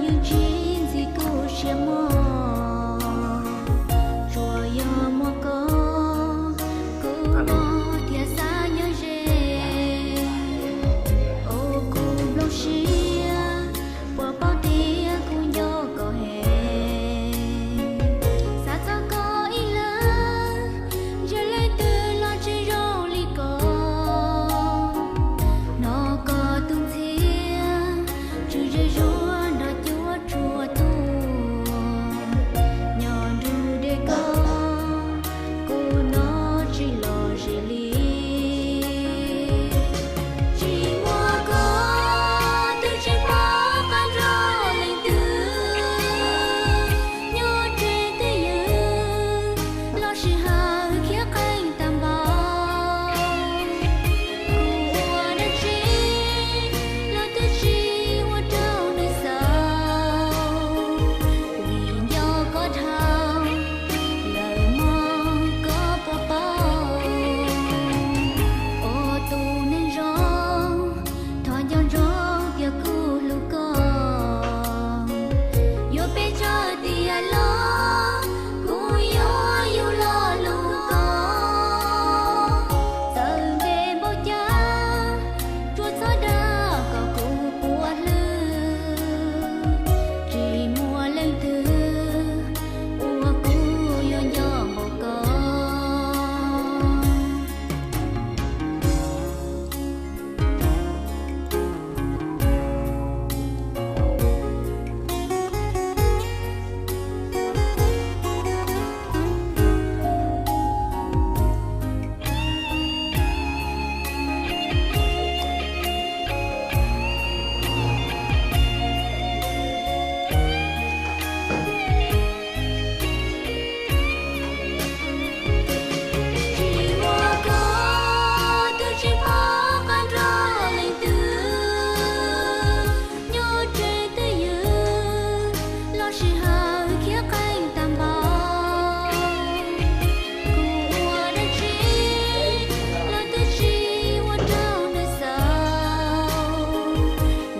Twb tsis ntxim kuv siab mog, tsuas yog muaj koj, kuv hnov thiab xav nyob ze. Ua kuv nplooj siab, puas paub tias kuv nco koj heev. Xav txog koj ib leeg, ntsia leej twg los tsis zoo li koj. Hnov koj tus ntxhiab, tsw zej zuag nrog cuab tsuag tuaj. Nyob nrug deb koj, kuv hnov tsis lom zem li. Tsis muaj koj, twb tsis paub qab nrog leej twg. Nyob ze twj ywm, los sij hawm khiav qees tag npaum. Kuv ua dab tsi los twb tsis ua rau nws xaus, vim nco koj dhau, lawm mog koj puas paub. Ua tus neeg zoo, thov nco ntsoov tias kuv hlub koj. Yuav pes tsawg tiam los, kuv yuav yug lo lus koj. Txawm ntev npaum cas, tsuas txhob dag kom kuv puas hlwb. Tsis muaj leej twg uas kuv yuav nco npaum koj. Tsis muaj koj, twb tsis paub qab nrog leej twg. Nyob ze twj ywm, los sij hawm khiav qees tag npaum. Kuv ua dab tsi los twb tsis ua rau nws xaus,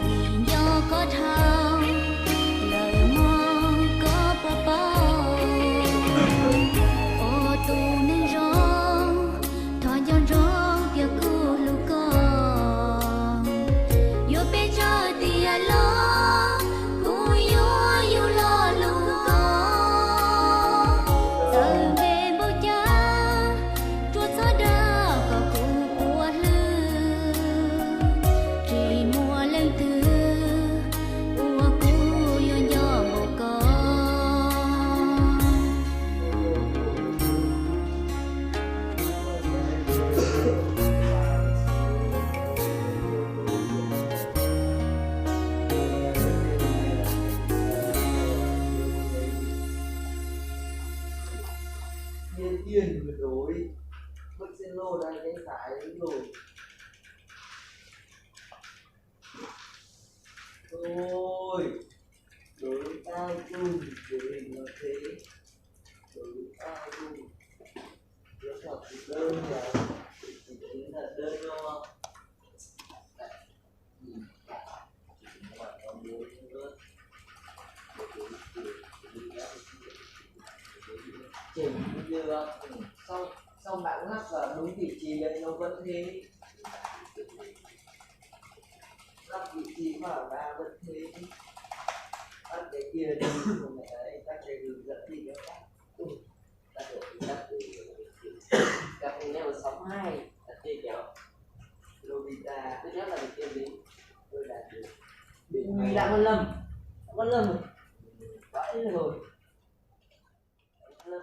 vim nco koj dhau, lawm mog koj puas paub. Ua tus neeg zoo, thov nco ntsoov tias kuv hlub koj. Yuav pes tsawg tiam los, kuv yuav yug lo lus koj. Txawm ntev npaum cas, tsuas txhob dag kom kuv puas hlwb. Tsis muaj leej twg uas kuv yuav nco npaum koj. Ôi, đối tác dùng của mình là thế, đối tác dùng, nó thật đơn giản, chỉ tính là đơn đo. Chỉnh như sau, sau bạn lắp vào đúng vị trí đấy nó vẫn thế. Lắp vị trí vào ra vẫn thế. Tắt cái kia đi, không phải đấy, tắt cái hướng dẫn đi cho các. Cặp này là sáu hai, đặt kia kéo. Lobita, tôi nhớ là được kia đi. Tôi đạt được. Đừng bị lạ Văn Lâm. Văn Lâm. Vãi rồi. Văn Lâm.